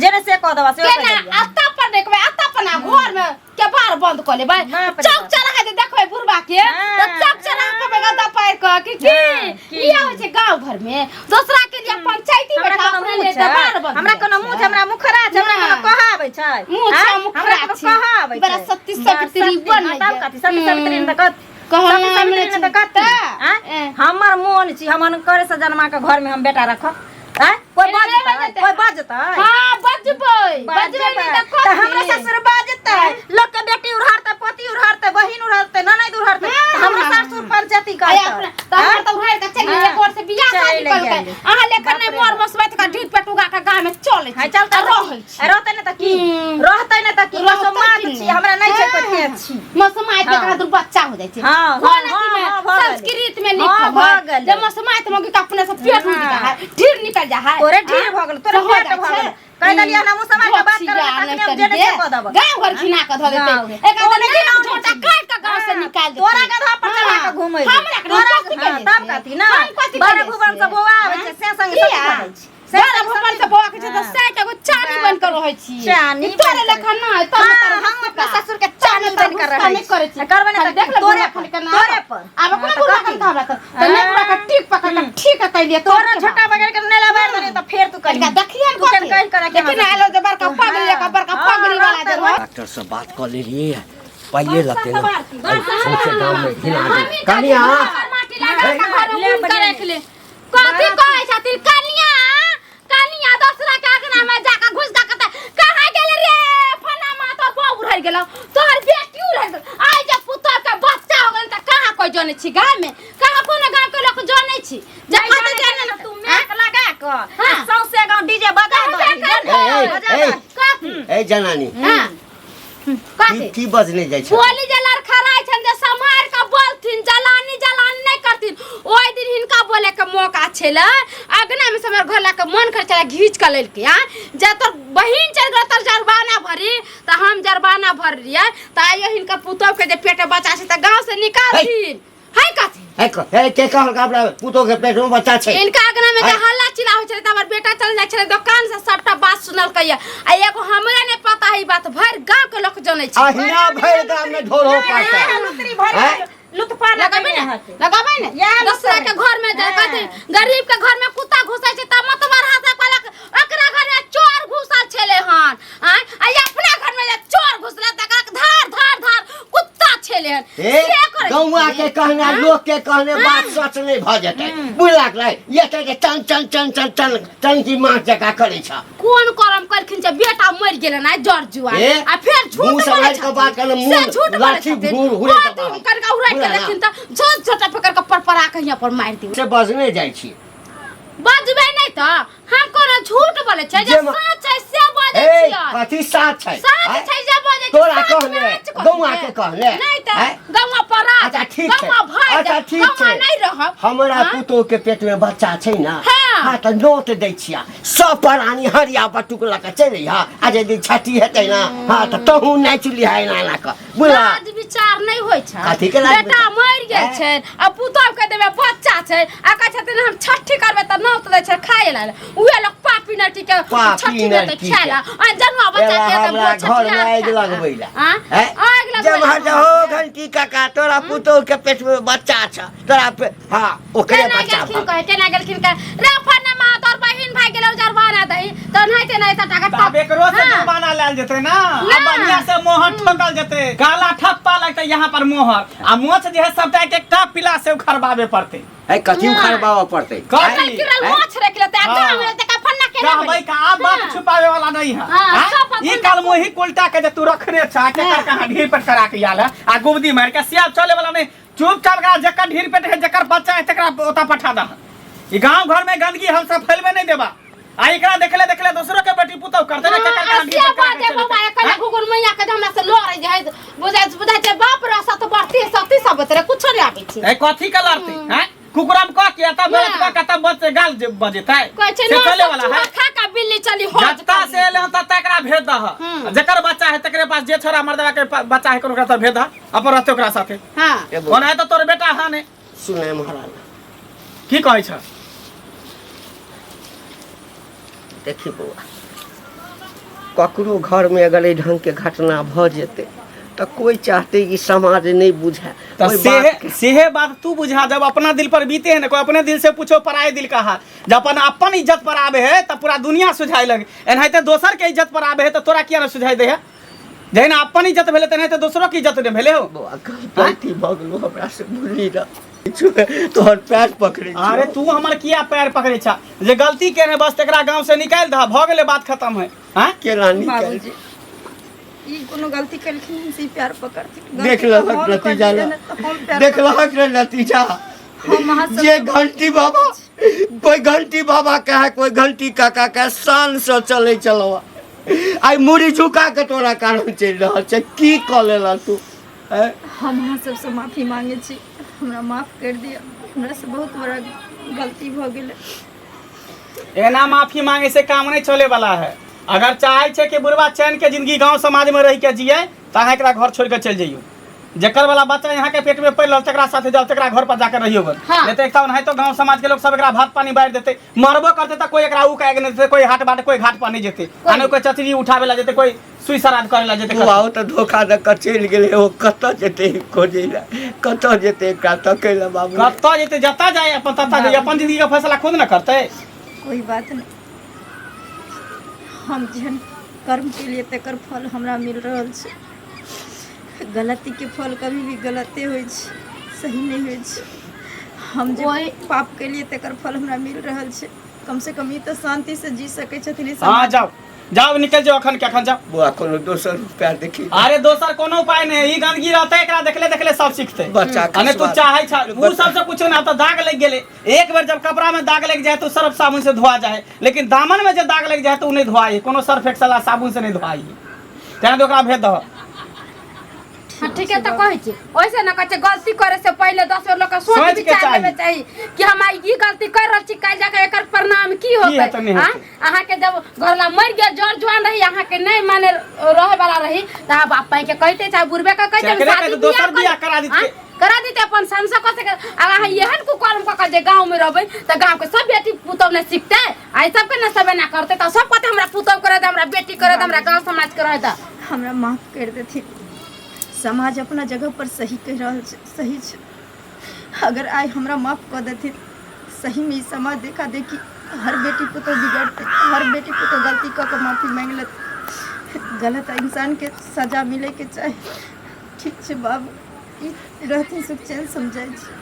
Speaker 2: जेने से कह देबा से
Speaker 3: केना
Speaker 2: कह देलियै।
Speaker 3: अत्ता पर देखबै, अत्ता पर ना घर में के बार बंद कऽ लेबै।
Speaker 2: बाप रे
Speaker 3: चौक
Speaker 2: बाप।
Speaker 3: चौराहा जे देखबै बुढ़बा के
Speaker 2: हाँ।
Speaker 3: तऽ चौक चौराहा कहबै गद्दा पारि कऽ कि की
Speaker 2: हाँ, की?
Speaker 3: इएह होइ छै गाँव घर में दोसरा के लिए पंचायती
Speaker 2: हमरा
Speaker 3: बैठा
Speaker 2: कोनो
Speaker 3: अपने
Speaker 2: मुँह
Speaker 3: लिए
Speaker 2: छै?
Speaker 3: दबार बंद
Speaker 2: हमरा
Speaker 3: कऽ
Speaker 2: कोनो
Speaker 3: दै
Speaker 2: मुँह
Speaker 3: छै।
Speaker 2: छै? हमरा मुखरा छै? हमरा कोनो
Speaker 3: ना।
Speaker 2: कहा आबै छै?
Speaker 3: मुँह छै,
Speaker 2: आँय?
Speaker 3: मुखरा
Speaker 2: हमरा कोनो
Speaker 3: छै।
Speaker 2: कहा आबै
Speaker 3: बड़ा
Speaker 2: छै?
Speaker 3: सती सावित्री
Speaker 2: सती,
Speaker 3: बनै
Speaker 2: हाँ, तब
Speaker 3: छै।
Speaker 2: कथी? सती सावित्री ने तऽ कथी?
Speaker 3: कहल
Speaker 2: सती
Speaker 3: नाम
Speaker 2: सावित्री
Speaker 3: नहि
Speaker 2: ने तऽ
Speaker 3: छै।
Speaker 2: कथी?
Speaker 3: तऽ,
Speaker 2: आँय?
Speaker 3: ए।
Speaker 2: हमर मोन छी, हम अनकरे से जन्मा के घर में हम बेटा रखब। आँय? कोइ
Speaker 3: एना नहि
Speaker 2: बजतै?
Speaker 3: बजतै।
Speaker 2: कोइ बजतै?
Speaker 3: हाँ, बजबै बजबै नहि तऽ
Speaker 2: तऽ हमरा
Speaker 3: कथी?
Speaker 2: ससुर बजतै, लोक के बेटी उड़हरतै, पोती उड़हरतै, बहिन उड़हरतै, ननैद उड़हरतै, तऽ हमरो ससुर पंचायती
Speaker 3: आय
Speaker 2: करतै।
Speaker 3: अपना तऽ हमर तऽ उघारि कऽ चलि गेलै,
Speaker 2: हाँ।
Speaker 3: एक ओर से बियाह शादी
Speaker 2: चलि
Speaker 3: कलकै।
Speaker 2: गेलै।
Speaker 3: अहाँ लेखन नहि
Speaker 2: बाप रे
Speaker 3: मोर
Speaker 2: बाप।
Speaker 3: मसबैत कऽ ढीठ पेट उगा कऽ गाँव में चलै
Speaker 2: हाँ,
Speaker 3: छी
Speaker 2: चल
Speaker 3: आ रहै छी।
Speaker 2: रहतै ने तऽ की?
Speaker 3: हम्म।
Speaker 2: रहतै ने तऽ की?
Speaker 3: रहतै
Speaker 2: मसोमात
Speaker 3: की
Speaker 2: छी,
Speaker 3: नहि?
Speaker 2: हमरा नहि छै कोइ
Speaker 3: हाँ।
Speaker 2: तेज छी।
Speaker 3: मसमाइत के
Speaker 2: हाँ।
Speaker 3: कहाँ दूर बच्चा हो जाइ छै।
Speaker 2: हाँ,
Speaker 3: कोन
Speaker 2: हाँ,
Speaker 3: अथी में
Speaker 2: हाँ, भऽ गेलै।
Speaker 3: संस्कृत में
Speaker 2: हाँ,
Speaker 3: लिखल
Speaker 2: भऽ
Speaker 3: है
Speaker 2: गेलै।
Speaker 3: जे मसमाइत मौगी के अपने से पेट
Speaker 2: हाँ।
Speaker 3: निकल है, ढीर निकल जा है।
Speaker 2: तोरे ढीर भऽ गेलौ, तोरे
Speaker 3: हो
Speaker 2: पेट
Speaker 3: जाइ
Speaker 2: भऽ
Speaker 3: छै।
Speaker 2: गेलौ। कहि देलियै हन, हमहूँ समाज के बात करबै तऽ तखने हम जेने से कऽ देबौ।
Speaker 3: गाँव घर घिना कऽ धऽ देतै।
Speaker 2: गाँव।
Speaker 3: एक
Speaker 2: तोरे
Speaker 3: आदमी
Speaker 2: घिनौनी
Speaker 3: झोंटा
Speaker 2: छी।
Speaker 3: काटि कऽ गाँव से
Speaker 2: हाँ,
Speaker 3: निकालि देतै।
Speaker 2: तोरा गधा पर चढ़ा
Speaker 3: हाँ।
Speaker 2: कऽ घुमै छै।
Speaker 3: हमरा के
Speaker 2: तोरा
Speaker 3: कथी
Speaker 2: हाँ,
Speaker 3: करै
Speaker 2: तब
Speaker 3: छै?
Speaker 2: कथी ना
Speaker 3: हम कथी
Speaker 2: बड़ा
Speaker 3: करै
Speaker 2: भुवन
Speaker 3: छियै?
Speaker 2: से बौआ आबै छै से संगे
Speaker 3: किया?
Speaker 2: सती भऽ जाइ छै। से
Speaker 3: बड़ा
Speaker 2: संगे
Speaker 3: भुवन
Speaker 2: सती
Speaker 3: से बौआ के छै तऽ
Speaker 2: हाँ।
Speaker 3: सै के एगो चानी बनि कऽ रहै छी।
Speaker 2: चानी
Speaker 3: तोरे
Speaker 2: बनि कऽ
Speaker 3: लेखा नहि, तब
Speaker 2: हाँ,
Speaker 3: तोर
Speaker 2: हम अपना ससुर के चानी बनि कऽ रहै
Speaker 3: नहि करै छी।
Speaker 2: छी। करबै ने
Speaker 3: खाली
Speaker 2: तऽ
Speaker 3: देख ले
Speaker 2: तोरे
Speaker 3: बुढ़ा
Speaker 2: पर,
Speaker 3: खाली केना
Speaker 2: तोरे पर।
Speaker 3: आब
Speaker 2: हाँ,
Speaker 3: अपना
Speaker 2: तऽ
Speaker 3: बुढ़ा
Speaker 2: कथी?
Speaker 3: के हमरा तऽ तऽ नहि बुढ़ा के ठीक पकड़ के ठीक कैलियै
Speaker 2: तोरा छोटा बगैर के नहि लबारि देलियै तऽ फेर तू कहिया
Speaker 3: कनिका देखियै ने
Speaker 2: तू
Speaker 3: कथी?
Speaker 2: कहि कऽ राखियै
Speaker 3: देखी ने आलो जे बड़का पगड़ी
Speaker 2: हाँ।
Speaker 3: एक बड़का पगड़ी वाला जे रहै।
Speaker 1: डॉक्टर से बात कऽ लेलियै, पाइए लगतै ने। एहि सौंसे गाममे घिना देल। कनिया
Speaker 3: माटी लगा के घर में ऊन के राखि ले। कथी कहै छथिन कनिया? कनिया दोसरा के अंगना में जाके घुस के कहतै, कहाँ गेलै रे फलामा, तोहर बहू रहि गेलौ, तोहर बेटी रहि गेलौ। आइ जे पुतोह के बच्चा हो गेल तऽ कहाँ कोइ जनै छी? गाँव में कहाँ कोनो गाँव के लोक जनै छी? जे
Speaker 2: नहि
Speaker 3: कहतै
Speaker 2: जानै
Speaker 3: जानै
Speaker 2: छै तू मेक लगा कऽ
Speaker 3: हाँ।
Speaker 2: आ सौंसे गाँव डीजे बजा दही,
Speaker 1: ए, ए,
Speaker 2: बजा
Speaker 1: ए,
Speaker 2: दही।
Speaker 3: कथी?
Speaker 1: ए जनानी,
Speaker 3: हाँ,
Speaker 1: की
Speaker 3: कथी?
Speaker 1: की बजने जाइ छै?
Speaker 3: बोली जे लड़खड़ाइ छनि जे सम्हारि कऽ बोलथिन, जलानी जलानी नहि करथिन। ओहि दिन हिनका बोले के मौका छलै अगना में से हमर घर के मन कर छलै घीच कऽ लेलकै। आ जे तोर बहिन चलि गेल तोर जरबाना भरी तऽ हम जरबाना भरलियै तऽ आइयो हिनकर पुतोह के जे पेट बच्चा छै तऽ गाँव से निकालथिन है कथी?
Speaker 1: हे हे, के कहलक अपना पुतोह के पेट में बच्चा छै?
Speaker 3: इनका अंगना में जे
Speaker 1: है?
Speaker 3: हल्ला चिल्ला होइ छलै तऽ हमर बेटा चल जाइ छलै दोकान से, सबटा बात सुनलकै आ एगो हमरा नहि पता है ई बात, भरि गाँव के लोक जनै छै।
Speaker 1: अहिना भरि गाम में ढोर हो पाता
Speaker 2: लुतरी भरि
Speaker 1: हैं?
Speaker 2: लुतपा
Speaker 3: लगेबै ने, लगेबै ने।
Speaker 2: इएह
Speaker 3: दोसरा के घर में जे कथी गरीब के घर में कुत्ता घुसै छै तऽ मतबर हाथ कहलक ओकरा घर में चोर घुसल छलै हन। आँय, आ ई अपना घर में जे चोर घुसला तऽ कहलक धार धार धार कुत्ता छलै हन।
Speaker 1: ए
Speaker 3: से करै
Speaker 1: गौआ
Speaker 3: छलै।
Speaker 1: के कहने आ लोक के कहने बात सच नहि भऽ जेतै, बुझलक नहि? एते जे चन चन चन चन चन चन की माछ जकाँ करै छ।
Speaker 3: कोन करम कलखिन जे बेटा मरि गेलै ना जर जुआ
Speaker 1: ए,
Speaker 3: आ फेर झूठ
Speaker 1: मुँह
Speaker 3: बोलै
Speaker 1: सम्हारि कऽ
Speaker 3: छथिन।
Speaker 1: बात करने,
Speaker 3: से
Speaker 1: मुँह
Speaker 3: झूठ बोलै
Speaker 1: लाठी
Speaker 3: छथिन।
Speaker 1: घूर हुरे
Speaker 3: बात
Speaker 1: दबाव।
Speaker 3: कनका उड़ाइ के
Speaker 1: बुझला ना?
Speaker 3: देथिन तऽ झूठ झूठ पकड़ के परपरा के हियाँ पर मारि दियौ।
Speaker 1: से बजने जाइ छी।
Speaker 3: बजबै नहि तऽ हम कोनो झूठ बोलै छियै जे
Speaker 1: जे म-
Speaker 3: सच छै से बजै
Speaker 1: ए
Speaker 3: छियै।
Speaker 1: कथी साथ छै?
Speaker 3: सच
Speaker 1: आँय?
Speaker 3: छै जे बजै छियै,
Speaker 1: तोरा
Speaker 3: सच
Speaker 1: कहने,
Speaker 3: नाच कथी
Speaker 1: गौआ
Speaker 3: छै?
Speaker 1: के कहने,
Speaker 3: नहि तऽ
Speaker 1: आँय?
Speaker 3: गौआ परा
Speaker 1: अच्छा ठीक छै,
Speaker 3: गौआ भागि
Speaker 1: अच्छा
Speaker 3: जाय,
Speaker 1: ठीक
Speaker 3: गौआ
Speaker 1: छै।
Speaker 3: नहि रहब।
Speaker 1: हमरा
Speaker 3: हाँ?
Speaker 1: पुतोह के पेट में बच्चा छै ना?
Speaker 3: हाँ।
Speaker 1: हाँ, तऽ नोत दै छिया, सब प्राणी हरिया बटुक लऽ कऽ चलि अइहा, आ यदि छठी हेतै ना, हाँ, तऽ तहूँ नाचि लिहा एना एना कऽ, बुझला?
Speaker 3: लाज विचार नहि होइ छै।
Speaker 1: कथी के लाज
Speaker 3: बेटा
Speaker 1: विचार?
Speaker 3: मरि गेल
Speaker 1: आँय?
Speaker 3: छै आ पुतोह के देबै बच्चा छै आ कहै छथिन हम छठी करबै तऽ नौत दै छै खाय लए, उहे लोग पापी नटी के
Speaker 1: पापी
Speaker 3: छठी देतै
Speaker 1: नटी
Speaker 3: खाय
Speaker 1: के।
Speaker 3: लए आ जनुआ बच्चा
Speaker 1: एला
Speaker 3: के तऽ
Speaker 1: हमरा
Speaker 3: छठियार
Speaker 1: घर में आगि
Speaker 3: खाय लए।
Speaker 1: लगबै लए।
Speaker 3: आँ?
Speaker 1: हैं?
Speaker 3: आगि लगबै
Speaker 1: जब
Speaker 3: लए।
Speaker 1: हट हो घंटी काका, तोरा पुतोह के पेट में बच्चा छ, तोरा पे हाँ ओकरे
Speaker 3: केना
Speaker 1: बच्चा
Speaker 3: गेलखिन
Speaker 1: भऽ
Speaker 3: कहे, केना गेलखिन कहे रे फन्ना मा तोर बहिन भाई गेलौ जरवाना दही तऽ नहिते नहि तऽ टाका
Speaker 4: तऽ आब एकरो से
Speaker 3: हाँ।
Speaker 4: जुर्माना लायल जेतै ना?
Speaker 3: ना।
Speaker 4: आ बढ़िया से मोहर ठोकल जेतै, काला ठप्पा लगतै यहाँ पर मोहर आ मोछ जे है सबटा एक एकटा पिला से उखड़बाबे पड़तै।
Speaker 1: है कथी
Speaker 3: ना।
Speaker 1: उखाड़बाबऽ पड़तै?
Speaker 4: कथी?
Speaker 3: कल किरल
Speaker 1: हैं?
Speaker 3: मोछ रख लेते आ
Speaker 4: हाँ।
Speaker 3: गाँव में तऽ फन्ना केना
Speaker 4: कहबै
Speaker 3: बनी?
Speaker 4: का आब बात
Speaker 3: हाँ।
Speaker 4: छुपावे वाला नहीं है।
Speaker 3: हाँ,
Speaker 4: हाँ?
Speaker 3: सब अपन
Speaker 4: ई काल मोही उल्टा के जे तू रखने छा के
Speaker 3: हाँ।
Speaker 4: कहाँ ढीर पर करा के आयल है आ गुबदी मार के सियाब चले वाला नहीं। चुपचाप एकरा जकर ढीर पेट है, जकर बच्चा है, तकरा ओता पठा दह। ई गांव घर में गंदगी हम सब फैलबे नहीं देबा आ एकरा देखले देखले दोसरो के बेटी पुतहु करते ने केकर कहाँ ढीर
Speaker 3: से
Speaker 4: पेट करा के
Speaker 3: बाजे
Speaker 4: चले
Speaker 3: बाबा
Speaker 4: जेतै।
Speaker 3: एखन
Speaker 4: हाँ?
Speaker 3: घुघुर मैया के हमरा से लड़ै जे है, बुझाइ बुझाइ छै बाप रे सत बढ़ती सती सब रे कुछो नहि आबै छै।
Speaker 4: ए कथी के लड़ते हैं? कुकुरम कह के तब
Speaker 3: ना।
Speaker 4: गलत कह के तब बच्चे गाल जे बजेतै।
Speaker 3: कहै छै
Speaker 4: से
Speaker 3: ना
Speaker 4: चले
Speaker 3: सब
Speaker 4: वाला
Speaker 3: चूहा
Speaker 4: है।
Speaker 3: खा के बिल्ली चली हौज
Speaker 4: जत्ता
Speaker 3: कर
Speaker 4: से एले हन तत्ता एकरा भेज दह। जकर बच्चा है तकरे पास, जे छोरा मर्दवा के बच्चा है ओकरा तऽ भेज दह, अपन रहते ओकरा साथे।
Speaker 3: हाँ।
Speaker 1: एगो
Speaker 4: ओना तऽ तोर बेटा है ने।
Speaker 1: सुनै महाराज।
Speaker 4: की कहै छ?
Speaker 1: देखी बौआ, ककरो घरमे अगर एहि ढङ्गके घटना भऽ जेतै तऽ कोइ चाहतै कि समाज नहि बुझै
Speaker 4: तो
Speaker 1: ओहि
Speaker 4: सेहे
Speaker 1: बातके।
Speaker 4: सेहे बात तू बुझा, जब अपना दिल पर बीते है ना, कोई अपने दिल से पूछो पराये दिल का हाल, जब अपन अपन इज्जत पर आवे है तब पूरा दुनिया सुझाए लगे, एनाहिते दोसर के इज्जत पर आवे है तो तोरा किया ना सुझाई दे है? जहिना अपन इज्जत भेलै तेनाहिते दोसरो के इज्जत ने भेलै हो।
Speaker 1: बौआ गलती भऽ गेलौ हमरा से, बुझली ना, तोहर पैर पकड़ै छियौ।
Speaker 4: अरे तू हमर किया पैर पकड़ै छा? जे गलती केने बस तकरा गांव से निकालि दह, भऽ गेलै बात खत्म है। हाँ?
Speaker 1: केना निकालि?
Speaker 2: बाबूजी ई कोनो गलती केलखिन हन से ई प्यार पकड़थिन?
Speaker 1: देख
Speaker 2: गलती तऽ
Speaker 1: लहक
Speaker 2: हम
Speaker 1: नतीजा
Speaker 2: करलियै
Speaker 1: ला।
Speaker 2: ने, तऽ हम प्यार
Speaker 1: देख लहक रे नतीजा।
Speaker 2: हम अहाँ सब
Speaker 1: जे घंटी बाबा, कोई घंटी बाबा कहे, कोई घंटी काका कहे, शान से चले चलो, आइ मुड़ी झुका के तोरा कारण चलि रहल छै। की कऽ लेला तू? आँय?
Speaker 2: हम अहाँ सबसँ माफी मांगे छी, हमरा माफ कर दिअ, हमरा से बहुत बड़ा गलती भऽ गेलै।
Speaker 4: एना माफी मांगे से काम नहीं चले वाला है। अगर चाहे छै कि बुढ़वा चैन के जिंदगी गांव समाज में रह के जिए तऽ अहाँ एकरा घर छोड़ के चलि जइयो। जकर वाला बच्चा यहाँ के पेट में पड़ि रहल तकरा साथे जाओ, तकरा घर पर जाकर रहियो गन।
Speaker 3: हाँ।
Speaker 4: नहीं तो एकटा ओनाहितो गांव समाज के लोग सब एकरा भात पानी बांटि देतै, मरबो करतै तऽ कोई एकरा उ काग नहि देतै, कोई हाट बाट कोई घाट पर नहि जेतै, आ नहि कोई चचरी उठावे ला जेतै, कोई सुई श्राद्ध करे ला जेतै।
Speaker 1: बौआ ओ तऽ धोखा दऽ कऽ चलि गेलै, ओ कतऽ जेतै खोजै लए, कतऽ जेतै एकरा तकै लए बाबू?
Speaker 4: कतऽ जेतै? जतऽ जाय अपन ततऽ जाय, अपन जिंदगी के फैसला खुद ने करतै।
Speaker 2: कोई बात नहीं, हम जेहन कर्म के लिए तकर फल हमरा मिल रहल छै। गलती के फल कभी भी गलते होइ छै, सही नहि होइ छै। हम जे पाप के लिए तकर फल हमरा मिल रहल छै, कम से कम ई तऽ शांति से जी सकै छथिन ई
Speaker 4: हाँ
Speaker 2: समाज।
Speaker 4: जाओ जाओ, निकल जाओ अखन के अखन जाओ।
Speaker 1: बौआ कोनो दोसर उपाय देखी।
Speaker 4: अरे दोसर कोनो उपाय नहीं, ई गंदगी रहते एकरा देखले देखले सब सीखते।
Speaker 1: बच्चा के
Speaker 4: अने तू
Speaker 1: स्वाद।
Speaker 4: चाहे छा उ सबसे कुछो ना, तो दाग लग गेले एक बेर जब कपड़ा में दाग लग जाए तो सर्फ साबुन से धोआ जाए, लेकिन दामन में जब दाग लग जाए तो उ नहीं धोआई, कोनो सर्फ एक्सेल आ साबुन से नहीं धोआई, तें तो ओकरा भेज दह।
Speaker 3: हाँ ठीक है, तऽ कहै छी ओइसे न कहै छै गलती करे से पहिले 10 बेर लोक के सोच
Speaker 4: सोच के
Speaker 3: विचार
Speaker 4: चाही।
Speaker 3: लेबे चाही कि हम आइ ई गलती कर रहल छी, काल्हि जाके एकर परिणाम की होतै।
Speaker 4: हेतै, नहि
Speaker 3: हाँ?
Speaker 4: हेतै।
Speaker 3: अहाँके जब घरला मरि गेल, जर जुआन रही, अहाँके नहि माने रहे वाला रही तऽ अहाँ बाप पाई के कहिते चाहे बुढ़बे के कहिते,
Speaker 4: चाहे
Speaker 3: शादी
Speaker 4: कहिते, दोसर
Speaker 3: बियाह
Speaker 4: बियाह करा दितियै।
Speaker 3: हाँ? करा दिते अपन संसद कऽ सके। आ अहाँ एहन कुकर्म कऽ कऽ जे गाँव में रहबै तऽ गाँव के सब बेटी पुतहु ने सिखतै, आ ई सबके ने सब एना करतै तऽ सब कहतै हमरा पुतहु करे दे, हमरा बेटी करे दे, हमरा गाँव समाज के रहे दे।
Speaker 2: हमरा माफ कर देथिन, समाज अपना जगह पर सही कहि रहल छै, सही छै। अगर आइ हमरा माफ कऽ देथिन, सहीमे ई समाज देखा देखी हर बेटी पुतोह बिगड़तै, हर बेटी पुतोह गलती कऽ कऽ माफी मांगि लेतै। गलत इंसानके सजा मिलैके चाही। ठीक छै बाबू, ई रहथिन सुख चैन समझै छी।